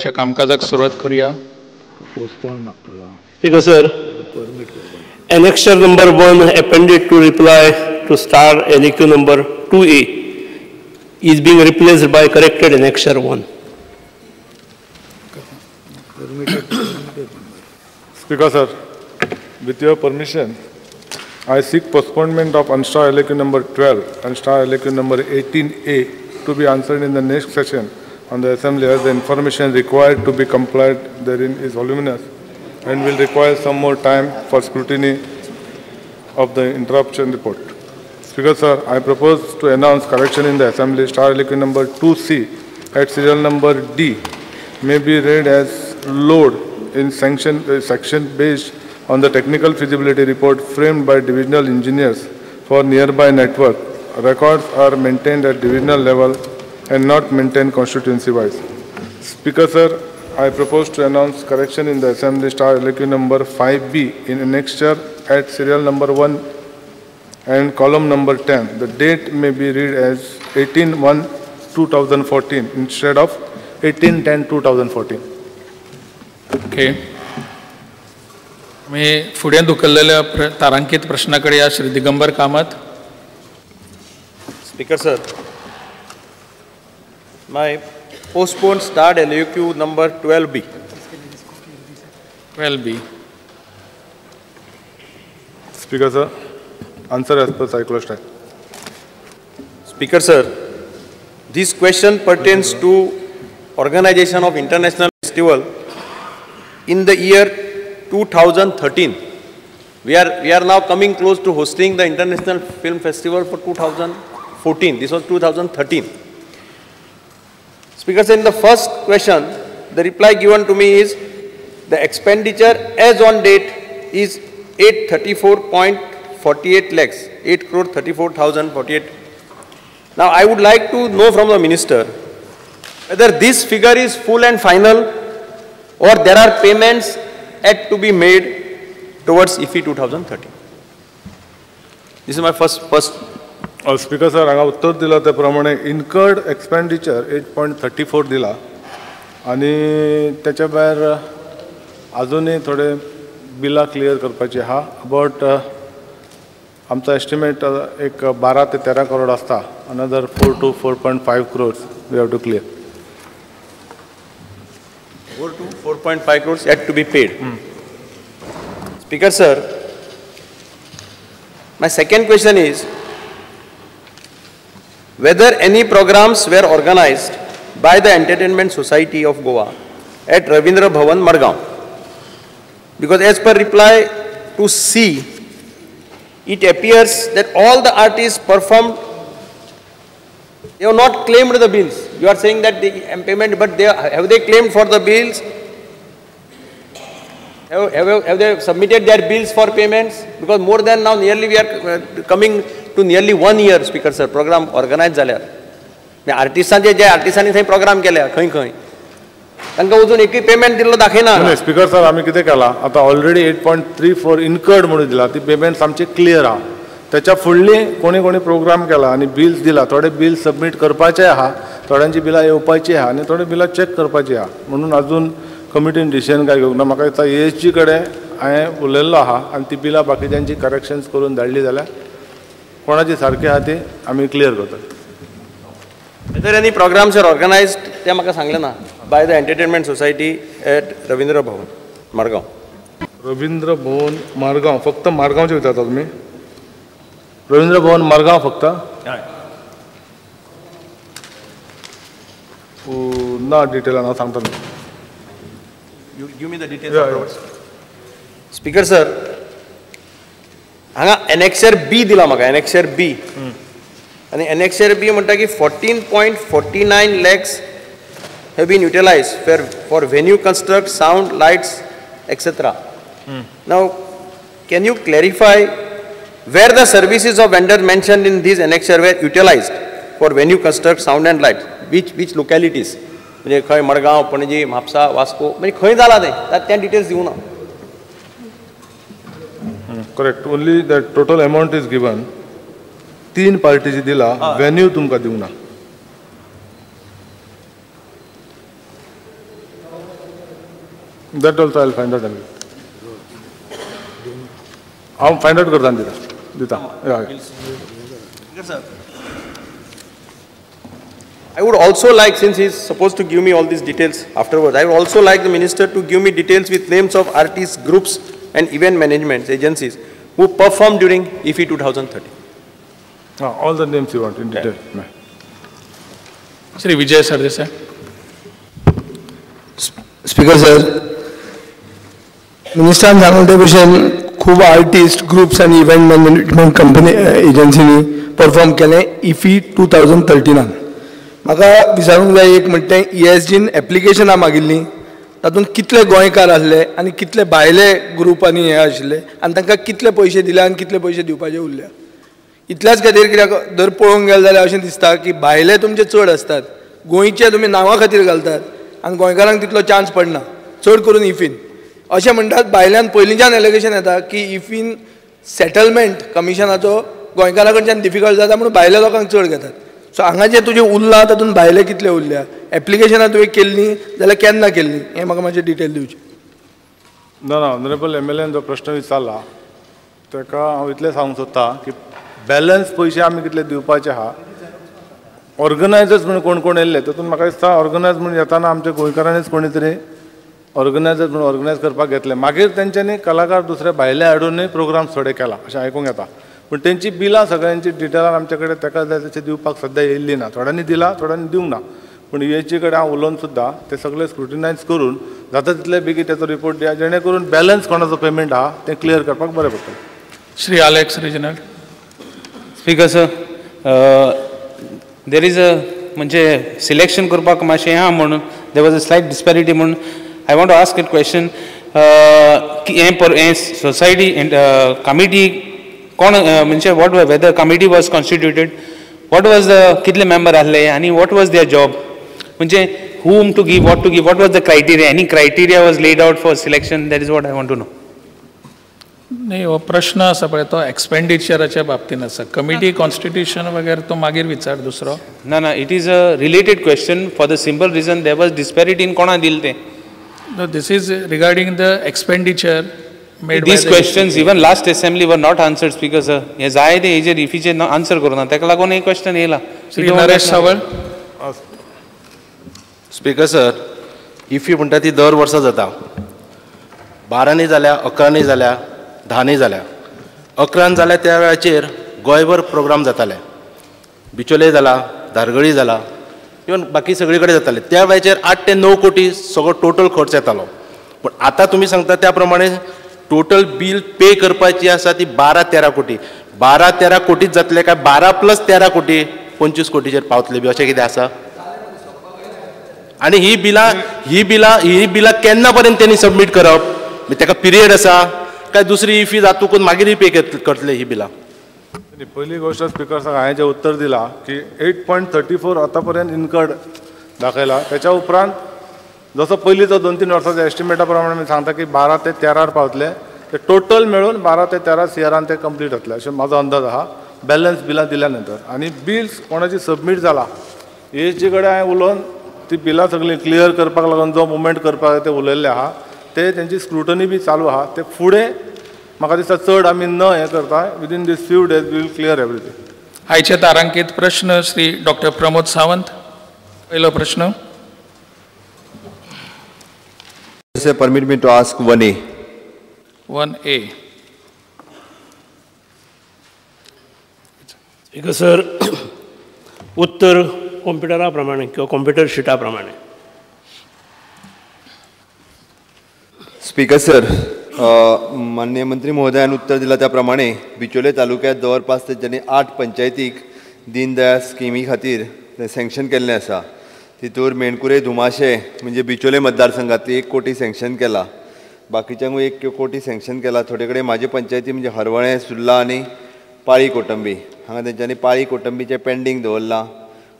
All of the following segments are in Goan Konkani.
कामकाजाक सुरवात करूया. Speaker sir, annexure number 1 appended to reply to star LAQ number 2A is being replaced by corrected annexure 1. Speaker sir, with your permission, I seek postponement of Unstar LAQ number 12 and star LAQ number 18A to be answered in the next session on the assembly, as the information required to be complied therein is voluminous and will require some more time for scrutiny of the interruption report. Speaker sir, I propose to announce correction in the assembly. Star LAQ number 2C at serial number D may be read as load in section based on the technical feasibility report framed by divisional engineers for nearby network. Records are maintained at divisional level and not maintained constituency-wise. Speaker sir, I propose to announce correction in the assembly. Star LAQ number 5B in annexure at serial number 1 and column number 10. The date may be read as 18/1/2014 instead of 18/10/2014. Okay. मी फुडें धुकल्लेल्या तारांकित प्रश्ना कडेन या. Shri Digambar Kamat. Speaker sir, my postponed starred LAQ number 12B. 12B. Speaker sir, answer as per cyclostyle. Speaker sir, this question pertains to organization of international festival in the year 2013. We are now coming close to hosting the International Film Festival for 2014. This was 2013. Speaker sir, in the first question, the reply given to me is the expenditure as on date is 834.48 lakhs, 8,34,048. Now I would like to know from the minister whether this figure is full and final or there are payments yet to be made towards IFFI 2013. This is my first. Speaker sir, हांगा उत्तर दिला त्या प्रमाणे इनकर्ड एक्सपेंडिचर 8.34 दिला आनी त्याच्या भायर अजूनय थोडे बिलां क्लियर करपाची आहा. अबावट आमचो एस्टिमेट एक 12 ते 13 करोड आसता. Another 4 to 4.5 crores we have to clear. 4 to 4.5 crores yet to be paid. Speaker sir, my second question is whether any programs were organized by the Entertainment Society of Goa at Ravindra Bhavan, Margao. Because as per reply to C, it appears that all the artists performed, they have not claimed the bills. You are saying that the payment, but they, have they claimed for the bills? Have they submitted their bills for payments? Because more than now, nearly we are coming to nearly 1 year, Speaker sir, program organized जाल्यार. आर्टिस्टांचे जे आर्टिस्टांनी थंय प्रोग्राम केल्या खंय खंय तांकां अजून एकूय पेमेंट दिल्लो दाखयना. स्पीकर सर, आमी कितें केलां आतां ऑलरेडी 8.34 इनकर्ड म्हणून दिला, ती पेमेंट्स आमची क्लियर आहा. त्याच्या फुडली कोणी कोणी प्रोग्राम केला आनी बिल्स दिला, थोडे बिल्स सबमीट करपाचे आहा, थोड्यांची बिलां येवपाची आहा आनी थोडे बिलां चॅक करपाची आहा. म्हणून अजून कमिटीन डिसिजन काय घेवंक ना. म्हाका दिसता एएसजी कडेन हांवें उलयल्लो आहा आनी ती बिलां बाकीच्यांची करेक्शन्स करून धाडली जाल्यार कोणाची सारकी आहा ती आमी क्लियर करतले. Whether any programs are organized ते म्हाका सांगलें ना by the Entertainment Society at Ravindra Bhavan, Margao. Ravindra Bhavan Margao, फक्त मारगांवचे विचारता तुमी? रवींद्र भवन मारगांव फक्त? ना डिटेलान हांव सांगता तुमकां. You give me the details afterwards. Speaker sir, हांगा एनेक्सर बी दिला म्हाका, एनेक्सर बी. आनी एनेक्सर बी म्हणटा की 14.49 lakhs have been utilized for venue construct, sound, lights, etc. Now, can you clarify where the services of vendor mentioned in this annexure were utilized for venue construct, sound and lights? Which localities? म्हणजे खंय मडगांव, पणजी, म्हापसा, वास्को, म्हणजे खंय जाला तें तें डिटेल्स दिवना. Correct. Only the total amount is given. तीन पार्टीची दिला, वेन्यू तुमकां दिवना. That also I will find out. हांव फायंड आवट करता दिता दिता. I would also like, since he is supposed to give me all these details afterwards, I would also like the minister to give me details with names of artists, groups and event management agencies who performed during IFFI 2013. All the names you want in detail. Yeah. Shri Vijay Sardesai. Speaker sir, मिनिस्टरान सांगलें ते भशेन खूब आर्टिस्ट ग्रुप्स आनी इव्हेंट मॅनेजमेंट कंपनी एजन्सीनी परफॉर्म केलें इफी 2013. म्हाका विचारूंक जाय एक म्हणटा तें ESGन एप्लिकेशनां मागिल्लीं तातूंत कितले गोंयकार आसले आनी कितले भायले ग्रुप आनी हे आशिल्ले आनी तांकां कितले पयशे दिले आनी कितले पयशे दिवपाचे उरल्या. इतल्याच खातीर कित्याक जर पळोवंक गेले जाल्यार अशें दिसता की भायले तुमचे चड आसतात, गोंयचे तुमी नांवा खातीर घालतात आनी गोंयकारांक तितलो चान्स पडना चड करून इफीन. अशें म्हणटात भायल्यान पयलींच्यान एलिगेशन येता की इफीन सेटलमेंट कमिशनाचो गोंयकारां कडच्यान डिफिकल्ट जाता म्हणून भायल्या लोकांक चड घेतात. सो हांगा जे तुजें उरलां तातूंत भायले कितले उरल्या, एप्लिकेशनां तुवें केल्लीं जाल्यार केन्ना केल्लीं हें म्हाका मातशें डिटेल दिवचें. ना ना, ऑनरेबल MLAन जो प्रश्न विचारला ताका हांव इतलें सांगूंक सोदता की बॅलन्स पयशे आमी कितले दिवपाचे आहा. ऑर्गनायजर्स म्हणून कोण कोण येयल्ले तातूंत म्हाका दिसता ऑर्गनायज म्हणून येताना आमच्या गोंयकारांनीच कोणी तरी ऑर्गनायजर्स म्हणून ऑर्गनायज करपाक घेतले. मागीर तेंच्यांनी कलाकार दुसरे भायले हाडूनय प्रोग्राम थोडे केला अशें आयकूंक येता. पूण तेंची बिलां सगळ्यांची डिटेलान आमचे कडेन ताका जाय तशें दिवपाक सद्या येयल्ली ना. थोड्यांनी दिला, थोड्यांनी दिवंक ना. पूण ESG कडेन हांव उलोवन सुद्दां ते सगळे स्क्रुटिनायज करून जाता तितले बेगीन तेचो रिपोर्ट दिया जेणे करून बॅलन्स कोणाचो पेमेंट आहा तें क्लियर करपाक बरें पडटलें. Shri Alex Reginald. Speaker sir, there is a म्हणजे सिलेक्शन करपाक मातशें आहा म्हणून there was a slight disparity म्हणून I want to ask a question की हें सोसायटी कमिटी कोण म्हणजे what whether committee was constituted, what was the कितले मेंबर आसले आनी what was there job, म्हणजे whom to give, what to give, what was the criteria, any criteria was laid out for selection, that is what I want to know. नाही, हो प्रश्न आसा पळय तो एक्सपेंडिचराच्या बाबतीन आसा. कमिटी कॉन्स्टिट्यूशन वगैरे तो मागीर विचार दुसरो. ना ना, it is a related question for the simple reason there was disparity in कोणा दिल तें. No, this is regarding the expenditure made. These questions even last assembly were not answered, Speaker sir. हे जाय ते हेजेर इफीचेर आन्सर करूं ना, ताका लागून हे क्वेश्चन येयला. श्री नरेश सावळ. स्पीकर सर, इफी म्हणटा ती दर वर्सा जाता. 12नी जाल्या, 11नी जाल्या, 10नी जाल्या. 11 जाल्या त्या वेळाचेर गोंयभर प्रोग्राम जाताले. बिचोले जाला, धारगळी जाला, इवन बाकी सगळे कडेन जाताले. त्या वेळाचेर 8 ते 9 कोटी सगळो टोटल खर्च येतालो. पूण आतां तुमी सांगता त्या प्रमाणे टोटल बील पे करपाची आसा ती 12-13 कोटी. 12-13 कोटीच जातले काय 12 + 13 कोटी 25 कोटीचेर पावतले बी अशें कितें आसा? आनी ही बिलां केन्ना पर्यंत तेणी सबमीट करप, ताका पिरियड आसा काय दुसरी इफी जातकूच मागीर पे करतले ही बिलां? पयली गोश्ट स्पीकर साहेब, हांवें जें उत्तर दिलां की 8.34 आतां पर्यंत इनकर्ड दाखयला. त्याच्या उपरांत जसो पयलींचो 2-3 वर्साच्या एस्टिमेटा प्रमाणे मी सांगता की 12 ते 13 पावतले. ते टोटल मेळून 12 ते 13 CRान ते कंप्लीट जातले अशें म्हाजो अंदाज आहा बॅलन्स बिलां दिल्या नंतर. आनी बिल्स कोणाची सबमीट जाला ESG कडेन हांवें उलोवन ती बिलां सगळीं क्लियर करपाक लागून जो मुवमेंट करपाक ते उलयल्ले आहा ते तेंची स्क्रुटनी बी चालू आहा. ते फुडें म्हाका दिसता चड आमी न हें करता, within this few days we will clear everything. आयचे तारांकीत प्रश्न श्री डॉक्टर प्रमोद सावंत. पयलो प्रश्न. Sir, permit me to ask 1A. 1A. Speaker sir, उत्तर कॉम्प्युटरा प्रमाणे किंवा कॉम्प्युटर शिटा प्रमाणे. स्पीकर सर, माननीय मंत्री महोदयान उत्तर दिला त्या प्रमाणे बिचोले तालुक्यात जवळपास तेंच्यांनी 8 पंचायतीक दीनदयाळ स्किमी खातीर सँक्शन केल्लें आसा. तितूर मेणकुरे धुमाशे म्हणजे बिचोले मतदारसंघातली 1 कोटी सँक्शन केला, बाकीच्यांकूय 1 कोटी सँक्शन केला. थोडे कडेन म्हाजे पंचायती म्हणजे हरवळें, सुर्ला आनी पाळी कोटंबी हांगा तेंच्यांनी पाळी कोटंबीचें पेंडींग दवरलां.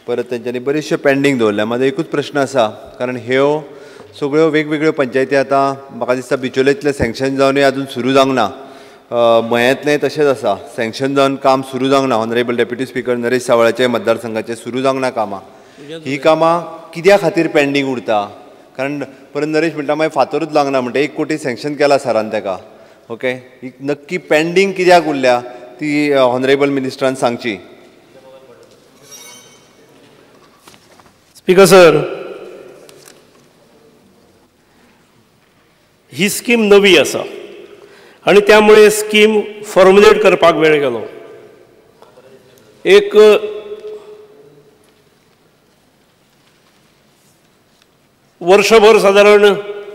परत तेंच्यांनी बरेचशे पेंडींग दवरल्या. म्हाजो एकूच प्रश्न आसा, कारण ह्यो सगळ्यो वेगवेगळ्यो पंचायती आतां म्हाका दिसता बिचोलेंतलें सँक्शन जावनूय आजून सुरू जावंक ना, मयांतलें तशेंच आसा, सँक्शन जावन काम सुरू जावंक ना. ऑनरेबल डेप्युटी स्पीकर नरेश सावळाचे मतदारसंघाचें सुरू जावंक ना कामां. ही कामां कित्या खातीर पेंडींग उरता? कारण परत नरेश म्हणटा मागीर फातरूच लागना म्हणटा, 1 कोटी सँक्शन केला सरान ताका. ओके, ही नक्की पेंडींग कित्याक उरल्या ती ऑनरेबल मिनिस्टरान सांगची. स्पीकर सर, ही स्कीम नवी आसा आनी त्यामुळे स्कीम फॉर्मुलेट करपाक वेळ गेलो. एक वर्षभर सादारण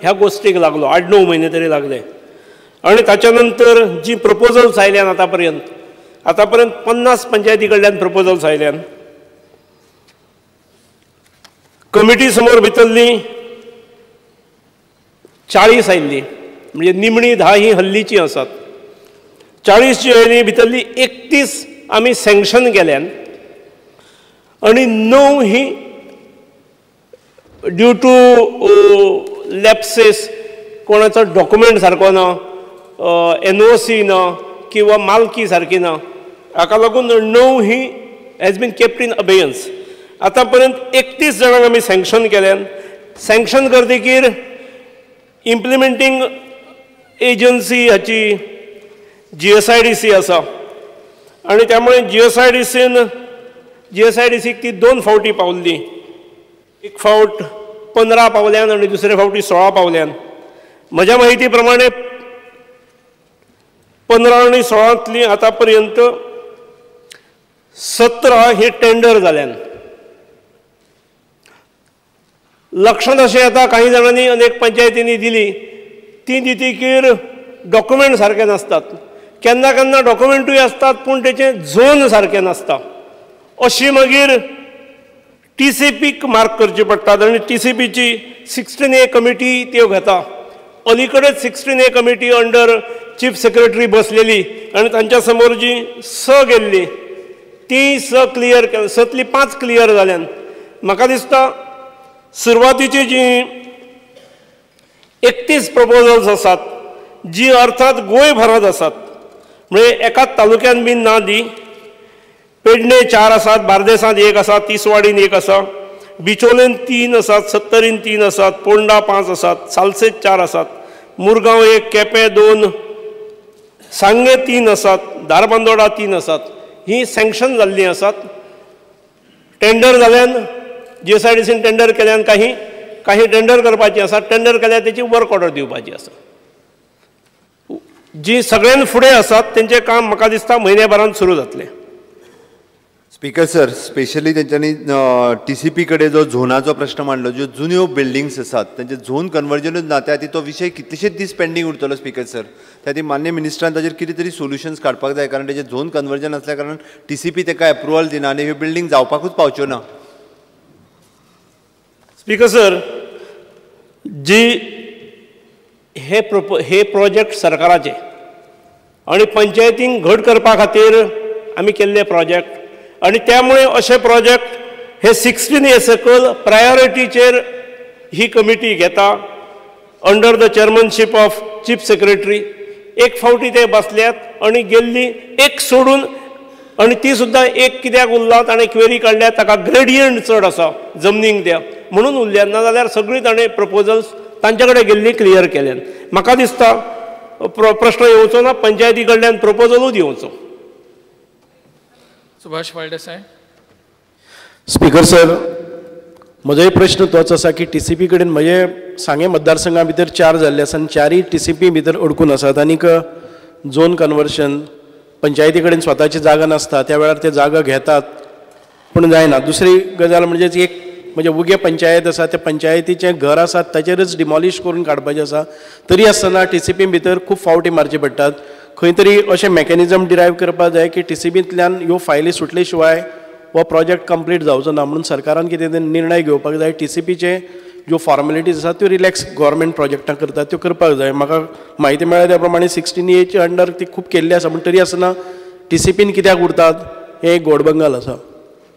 ह्या गोष्टीक लागलो, 8-9 म्हयने तरी लागले. आनी ताच्या नंतर जी प्रपोजल्स आयल्यान आतापर्यंत 50 पंचायती कडल्यान प्रपोजल्स आयल्यान. कमिटी समोर भितरली 40 आयिल्ली, म्हणजे निमणी 10 ही हल्लीची आसात. 40 जी आयली भितरली 31 आमी सँक्शन केल्यान आनी 9 ही ड्यू टू लॅप्सेस, कोणाचो डॉक्युमेंट सारको ना, एनओसी ना किंवा मालकी सारकी ना, हाका लागून 9 ही has been kept in abeyance. आतां पर्यंत 31 जाणांक आमी सँक्शन केल्यान. सँक्शन करतकीर इम्प्लिमेंटींग एजन्सी हाची GSIDC आसा आनी त्यामुळे GSIDCक ती 2 फावटी पावल्ली, एक फावट 15 पावल्यान आनी दुसरे फावटी 16 पावल्यान. म्हज्या माहिती प्रमाणे 15 आनी 16तली आतां पर्यंत 17 ही टेंडर जाल्यान. लक्षांत अशें येता काही जाणांनी अनेक पंचायतींनी दिली, ती दितकीर डॉक्युमेंट सारके नासतात, केन्ना केन्ना डॉक्युमेंटूय आसतात पूण तेचें झोन सारकें नासता. अशी मागीर TCPक मार्क करची पडटात आनी TCPची 16A committee त्यो घेता. अलीकडेच 16A committee under chief secretary बसलेली आनी तांच्या समोर जी 6 गेल्ली ती 6 क्लियर, 6तली 5 क्लियर जाल्यान. म्हाका दिसता सुरवातीची जी 31 प्रपोजल्स आसात जी अर्थात गोंयभरांत आसात, म्हणजे एकाच तालुक्यान बीन ना दी, पेडणे 4 आसात, बार्देसांत 1 आसा, तिसवाडीन 1 आसा, बिचोलेन 3 आसात, सत्तरीन 3 आसात, पोंडा 5 आसात, सालसेत 4 आसात, मुरगांव 1, केपें 2, सांगे 3 आसात, धारबांदोडा 3 आसात. ही सँक्शन जाल्लीं आसात. टेंडर जाल्यान GSIDCन टेंडर केल्यान काही काही टेंडर करपाची आसा, टेंडर केल्यार तेची वर्क ऑर्डर दिवपाची आसा. जी सगळ्यान फुडें आसात तेंचें काम म्हाका दिसता म्हयन्या भरान सुरू जातलें. स्पीकर सर, स्पेशली तेंच्यांनी TCP कडेन जो झोनाचो प्रश्न मांडलो, ज्यो जुन्यो बिल्डिंग्स आसात तेंचे झोन कन्वर्जनूच ना, त्या खातीर तो विशय कितलेशेच दीस पेंडींग उरतलो. स्पीकर सर, त्या खातीर मान्य मिनिस्टरान ताजेर कितें तरी सोल्युशन्स काडपाक जाय, कारण तेजें झोन कन्वर्जन आसल्या कारणान TCP ताका एप्रुवल दिना आनी ह्यो बिल्डींग जावपाकूच पावच्यो ना. स्पीकर सर, जी हे प्रोजेक्ट सरकाराचे आनी पंचायतींक घट करपा खातीर आमी केल्ले प्रोजेक्ट आनी त्यामुळे अशे प्रोजेक्ट हे 16A सकयल प्रायोरिटीचेर ही कमिटी घेता under the chairmanship of chief secretary. एक फावटी ते बसल्यात आनी गेल्ली एक सोडून आनी ती सुद्दां एक कित्याक उरला, ताणें क्वेरी काडल्या, ताका ग्रेडियंट चड आसा जमनीक त्या म्हणून उरल्या, ना जाल्यार सगळीं ताणें प्रपोजल्स तांचे कडेन गेल्ली क्लियर केल्यान. म्हाका दिसता प्रश्न येवचो ना, पंचायती कडल्यान प्रपोजलूच येवचो. सुभाष फळदेसाय. स्पीकर सर, म्हजोय प्रश्न तोच आसा की TCP कडेन म्हजे सांगें मतदारसंघा भितर 4 जाल्ले आसा आनी 4य TCP भितर अडकून आसात आनीक झोन कन्वर्शन पंचायती कडेन स्वताची जागा नासता, त्या वेळार ते जागा घेतात पूण जायना. दुसरी गजाल म्हणजे एक म्हणजे उगे पंचायत आसा, त्या पंचायतीचें घर आसा ताचेरच डिमॉलिश करून काडपाचें आसा, तरी आसतना TCP भितर खूब फावटी मारचे पडटात. खंय तरी अशें मॅकॅनिजम डिरायव करपाक जाय की TCPंतल्यान ह्यो फायली सुटले शिवाय हो प्रोजेक्ट कंप्लीट जावचो ना, म्हणून सरकारान कितें तरी निर्णय घेवपाक जाय. TCPचे ज्यो फॉर्मेलिटीज आसात त्यो रिलॅक्स गव्हर्मेंट प्रोजेक्टां करतात त्यो करपाक जाय. म्हाका म्हायती मेळ्ळ्या त्या प्रमाणे 16Aच्या अंडर ती खूब केल्ली आसा, पूण तरी आसतना TCPन कित्याक उरतात हें एक गोडबंगाल आसा.